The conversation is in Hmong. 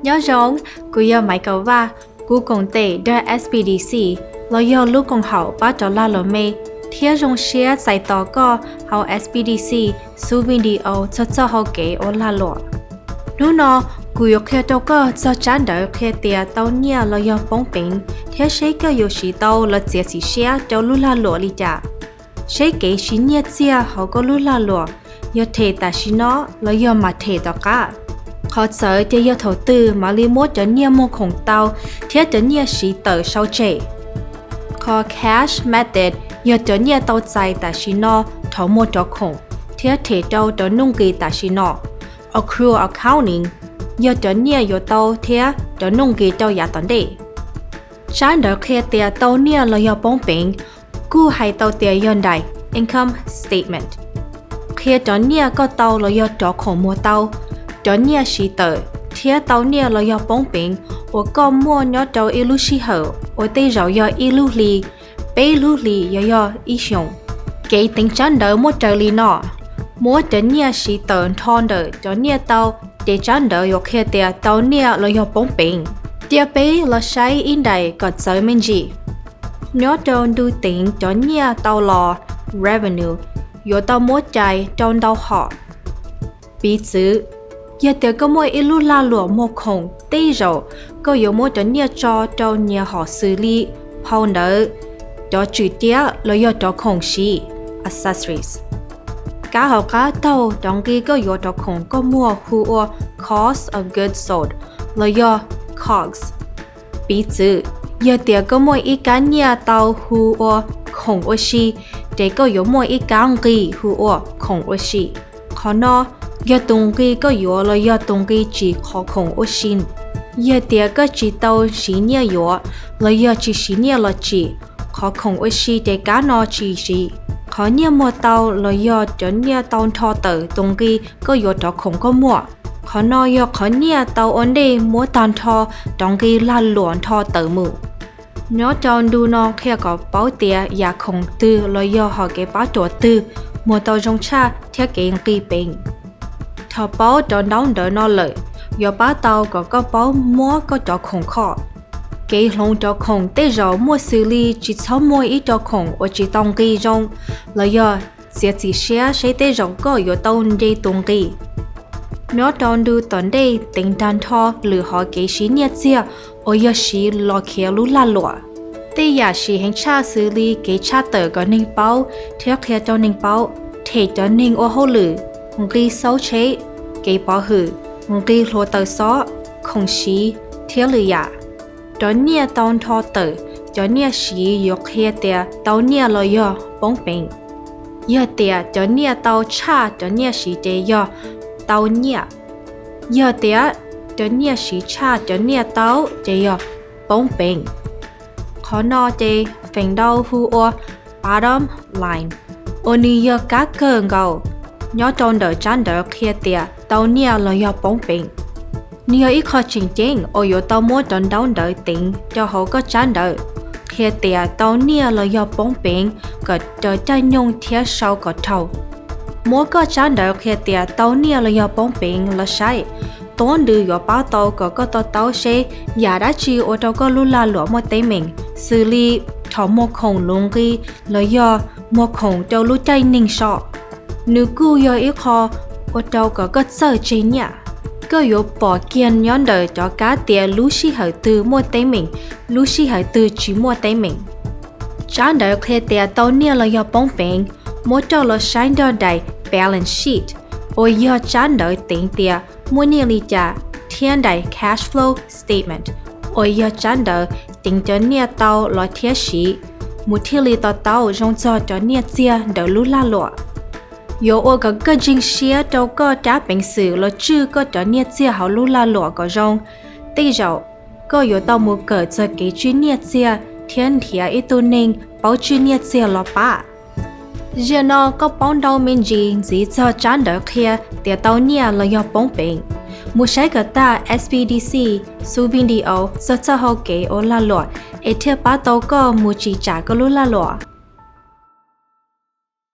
Nyob zoo, kuv yog Maiv Kaum Vaj. Kuv koom tes nrog S B D C los yog lub koom haum pab rau lag luam me thiab zoo siab txais tos koj hauv S B D C xub video txog txoj hau kev ua lag luam. Hnub no, kuv yuav qhia rau koj txog tsab ntawv qhia tias tau nyiaj los yog poob peev thiab seb koj yuav siv tau los txiav txim siab rau lub lag luam li cas. Seb kev siv nyiaj txiag hauv koj lub lag luam yog them tam sim no los yog mam them tom qab. Qhov txawv ces yog thaum twg mam li muab cov nyiaj muag khoom tau thiab cov nyiaj siv tawm sau tseg. Qhov cash method yog cov nyiaj tau txais tam sim no thaum muag rov khoom thiab them rau cov nuj nqis tam sim no. Accrual accounting yog cov nyiaj yuav tau thiab cov nuj nqis rau yav tom ntej. Tsab ntawv qhia tias tau nyiaj los yog poob peev kuj hais tau tias yog daim income statement, qhia cov nyiaj koj tau los yog cov khoom muag tau, cov nyiaj siv tawm thiab tau nyiaj los yog poob peev uas koj muaj nyob rau ib lub sij hawm uas tej zaum yog ib lub hli, peb lub hlis yog yog ib xyoos. Kev teev tsab ntawv muaj raws li no: muab cov nyiaj siv tawm nrho ntawm cov nyiaj tau, ces tsab ntawv yuav qhia tias tau nyiaj los yog poob peev. Cia peb los saib ib daim kom txawv me ntsis. Nyob rau ntu teev cov nyiaj tau los, revenue, yuav tau muab cais rau ntau hom. Piv txwv, yog tias koj muaj ib lub lag luam muag khoom, tej zaum koj yuav muab cov nyiaj tso rau nyias hom xws li phau ntawv, cov tswm ciab los yog cov khoom siv, accessories. Kab hauv qab taug cov nqi koj yuav rau khoom koj muag hu ua cost of goods sold los yog cogs. Piv txwv, yog tias koj muaj ib kab nyiaj tau hu ua khoom ua si, ces koj yuav muaj ib kab nqi hu ua khoom ua si. Qhov no yog tus nqi koj yuav los yog tus nqi tsim qhov khoom ua si. Yog tias koj tsis tau siv nyiaj yuav los yog tsis siv nyiaj los tsim, qhov khoom ua si ces kab no tsis siv. Qhov nyiaj muag tau los yog cov nyiaj tau nrho tawm tus nqi koj yuav rov khoom koj muag. Qhov no yog qhov nyiaj tau ua ntej muab tag nrho cov nqi lag luam nrho tawm mus. Nyob rau ntu no qhia kom paub tias yam khoom twg los yog hom kev pab ruam twg muag tau zoo tshaj thiab kev nqi peev. Thaum paub cov ntaub ntawv no lawm, yuav pab tau kom koj paub muab koj cov khoom kho. Kev hloov cov khoom tej zaum muaj xws li tsis txhob muag ib co khoom uas tsis tau nqi zoo, los yog txiav txim siab seb tej zaum koj yuav tau nce tus nqi. Nyob rau ntu tom ntej teev tag nrho lwm hom kev siv nyiaj txiag uas yog siv los khiav lub lag luam. Tej yam siv heev tshaj xws li kev tshaj tawm kom neeg paub thiab qhia rau neeg paub, them cov neeg ua hauj lwm, nqi xauj tsheb, kev pov hwm, nqi hluav taws xob, khoom siv, thiab lwm yam. Cov nyiaj tau nrho tawm cov nyiaj siv yuav qhia tias tau nyiaj los yog poob peev. Yog tias cov nyiaj tau tshaj cov nyiaj siv ces yog tau nyiaj. Yog tias cov nyiaj siv tshaj cov nyiaj tau ces yog poob peev. Qhov no ces feem ntau hu ua bottom line, uas nws yog kab kawg nkaus nyob rau ntawm tsab ntawv qhia tias tau nyiaj los yog poob peev. Nws yog ib qho tseem ceeb uas yuav tau muab cov ntaub ntawv teev rau hauv koj tsab ntawv qhia tias tau nyiaj los yog poob peev kom raws caij nyoog thiab sau kom raug. Muab koj tsab ntawv qhia tias tau nyiaj los yog poob peev los saib, tuab ntws yuav pab tau kom koj to taub seb yam dab tsi ua rau koj lub lag luam muaj teeb meem, xws li thaum muag khoom luv nqi los yog muag khoom rau lub caij neeg so. Nws kuj yog ib qho ua rau kom koj txawj tseg nyiaj. Koj yuav pom kiag nyob ntawm cov kab tias lub sij hawm twg muaj teeb meem, lub sij hawm twg tsis muaj teeb meem. Tsab ntawv qhia tias tau nyiaj los yog poob peev muab coj los saib nrog daim balance sheet, uas yog tsab ntawv teev tias muaj nyiaj li cas, thiab daim cash flow statement, uas yog tsab ntawv teev cov nyiaj tau los thiab siv, mus thiaj li to taub zoo txog cov nyiaj txiag ntawm lub lag luam. Yuav ua kom koj ntseeg siab rau koj rab peev xwm los tswj koj cov nyiaj txiag hauv lub lag luam kom zoo. Tej zaum koj yuav tau mus kawm txog kev tswj nyiaj txiag thiab nrhiav ib tug neeg paub tswj nyiaj txiag los pab. Ziag no koj paub ntau me ntsis ntxiv txog tsab ntawv qhia tias tau nyiaj los yog poob peev. Mus saib kom tag S B D C xub video txog txoj hau kev ua lag luam es thiaj pab tau koj mus tsim tsam koj lub lag luam.